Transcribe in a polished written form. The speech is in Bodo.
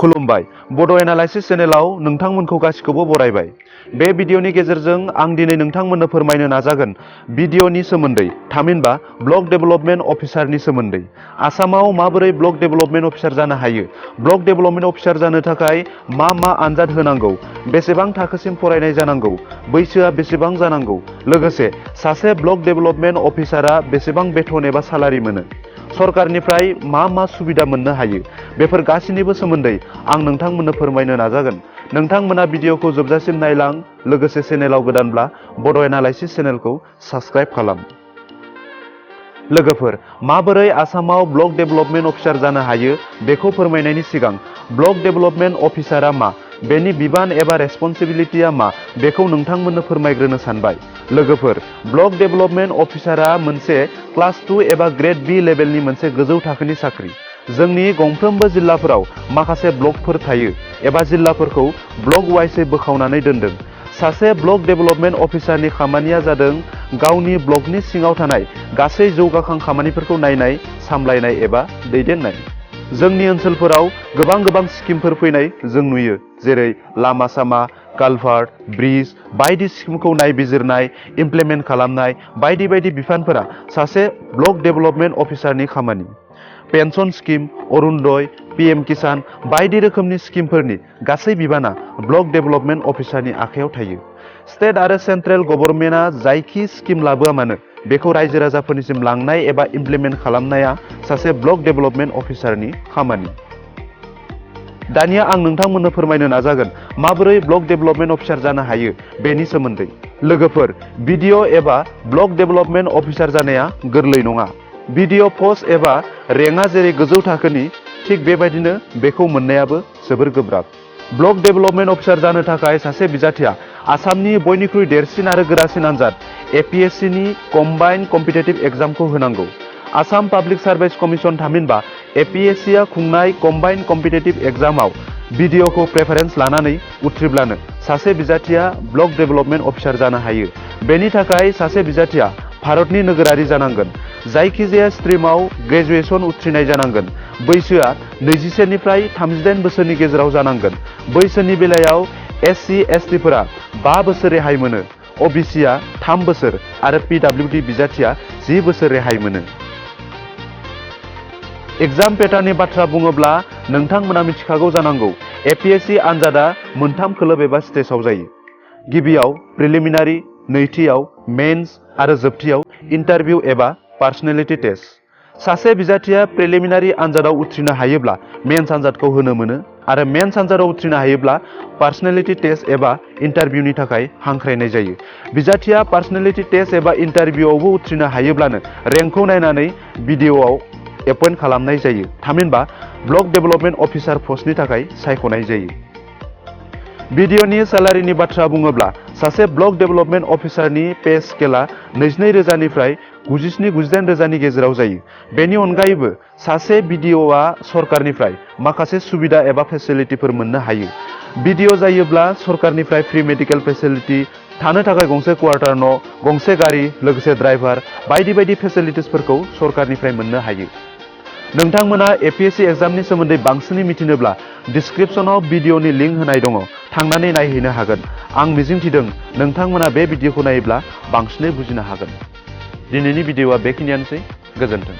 खुलुमबाय बड' एनालाइसिस चेनेलाव नोंथांमोनखौ गासिखौबो बरायबाय। बे भिडिअनि गेजेरजों आं दिनै नोंथांमोननो फोरमायनो नाजागोन BDOनि सोमोन्दै, थामहिनबा ब्लक डेभेलपमेन्ट अफिसारनि सोमोन्दै। आसामाव माबोरै ब्लक डेभेलपमेन्ट अफिसार जानो हायो, ब्लक डेभेलपमेन्ट अफिसार जानो थाखाय मा आनजाद होनांगौ, बेसेबां थाखोसिम फरायनाय जानांगौ, बैसोआ बेसेबां जानांगौ, लोगोसे सासे ब्लक डेभेलपमेन्ट अफिसारा बेसेबां बेथन एबा सालारि मोनो, सरकारनिफ्राय मा सुबिदा मोननो हायो, बेफोर गासैनिबो सोमोन्दै आं नोंथांमोननो फोरमायनो नाजागोन। नोंथांमोना भिडिअखौ जोबजासिम नायलां, लोगोसे चेनेलाव गोदानब्ला बड' एनालाइसिस चेनेलखौ साबस्क्राइब खालाम। लोगोफोर, माबोरै आसामाव ब्लक डेभेलपमेन्ट अफिसार जानो हायो बेखौ फोरमायनायनि सिगां ब्लक डेभेलपमेन्ट अफिसारा मा, बेनि बिबान एबा रेसपन्सिबिलिटिया मा, बेखौ नोंथांमोननो फोरमायग्रोनो सानबाय। लोगोफोर, ब्लक डेभेलपमेन्ट अफिसारा मोनसे क्लास 2 एबा ग्रेड B लेभेलनि मोनसे गोजौ थाखोनि साख्रि। जोंनि गंफ्रोमबो जिल्लाफोराव माखासे ब्लकफोर थायो एबा जिल्लाफोरखौ ब्लक वाइसै बोखावनानै दोनदों। सासे ब्लक डेभेलपमेन्ट अफिसारनि खामानिया जादों गावनि ब्लकनि सिङाव थानाय गासै जौगाखां खामानिफोरखौ नायनाय, सामलायनाय एबा दैदेननाय। जोंनि ओनसोलफोराव गोबां स्किमफोर फैनाय जों नुयो, जेरै लामा सामा, कालभार्ट, ब्रिज बायदि स्किमखौ नायबिजिरनाय, इमप्लिमेन्ट खालामनाय बायदि बिफानफोरा सासे ब्लक डेभेलपमेन्ट अफिसारनि खामानि। पेन्सन स्किम, अरुणोदय, PM किसान बायदि रोखोमनि स्किमफोरनि गासै बिबाना ब्लक डेभेलपमेन्ट अफिसारनि आखायाव थायो। स्टेट आरो सेन्ट्रेल गभर्नमेन्टआ जायखि स्किम लाबोआ मानो बेखौ रायजो राजाफोरनिसिम लांनाय एबा इमप्लिमेन्ट खालामनाया सासे ब्लक डेभेलपमेन्ट अफिसारनि खामानि। दानिया आं नोंथांमोननो फोरमायनो नाजागोन माबोरै ब्लक डेभेलपमेन्ट अफिसार जानो हायो बेनि सोमोन्दै। लोगोफोर, BDO एबा ब्लक डेभेलपमेन्ट अफिसार जानाया गोरलै नङा। BDO पस्ट एबा रेंकआ जेरै गोजौ थाखोनि, थिग बेबायदिनो बेखौ मोननायाबो जोबोर गोब्राब। ब्लक डेभेलपमेन्ट अफिसार जानो थाखाय सासे बिजाथिया आसामनि बयनिख्रुइ देरसिन आरो गोरासिन आनजाद APSCनि कम्बाइन्ड कम्पिटिटिभ एग्जामखौ होनांगौ। आसाम पाब्लिक सार्भिस कमिसन थामहिनबा APSCआ खुंनाय कम्बाइन्ड कम्पिटिटिभ एग्जामाव BDOखौ प्रेफारेन्स लानानै उथ्रिब्लानो सासे बिजाथिया ब्लक डेभेलपमेन्ट अफिसार जानो हायो। बेनि थाखाय सासे बिजाथिया भारतनि नोगोरारि जानांगोन, जायखिजाया स्ट्रिमाव ग्रेजुएसन उथ्रिनाय जानांगोन, बैसोआ 21 निफ्राय 38 बोसोरनि गेजेराव जानांगोन। बैसोनि बेलायाव SC ST फोरा 5 बोसोर रेहाय मोनो, OBCआ 3 बोसोर आरो PWD बिजाथिया 10 बोसोर रेहाय मोनो। एग्जाम पेटार्ननि बाथ्रा बुङोब्ला नोंथांमोना मिथिखागौ जानांगौ, APSC आनजादा मोनथाम खोलोब एबा स्टेजाव जायो। गिबियाव प्रिलिमिनारि, नैथियाव मेन्स आरो जोबथियाव इन्टारभिउ एबा पार्सनेलिटि टेस्ट। सासे बिजाथिया प्रिलिमिनारि आनजादाव उथ्रिनो हायोब्ला मेन्स आनजादखौ होनो मोनो आरो मेन्स आनजादाव उथ्रिनो हायोब्ला पार्सनेलिटि टेस्ट एबा इन्टारभिउनि थाखाय हांख्रायनाय जायो। बिजाथिया पार्सनेलिटि टेस्ट एबा इन्टारभिउआवबो उथ्रिनो हायोब्लानो रेंकखौ नायनानै BDOआव एपइन्ट खालामनाय जायो, थामहिनबा ब्लक डेभेलपमेन्ट अफिसार पस्टनि थाखाय सायख'नाय जायो। BDOनि सेलारिनि बाथ्रा बुङोब्ला सासे ब्लक डेभेलपमेन्ट अफिसारनि पे स्केलआ 22,000 निफ्राय 97-98,000 गेजेराव जायो। बेनि अनगायैबो सासे BDOआ सरकारनिफ्राय माखासे सुबिदा एबा फेसिलिटिफोर मोननो हायो। BDO जायोब्ला सरकारनिफ्राय फ्रि मेडिकेल फेसिलिटि, थानो थाखाय गंसे क्वार्टार न', गंसे गारि, लोगोसे ड्राइभार बायदि फेसिलिटिसफोरखौ सरकारनिफ्राय मोननो हायो। नोंथांमोना APSC एग्जामनि सोमोन्दै बांसिनै मिथिनोब्ला डिसक्रिपसनाव BDOनि लिंक होनाय दङ, थांनानै नायहैनो हागोन। आं मिजिंथिदों नोंथांमोना बे भिडिअखौ नायोब्ला बांसिनै बुजिनो हागोन। दिनैनि भिडिअआ बेखिनियानोसै। गोजोन्थों।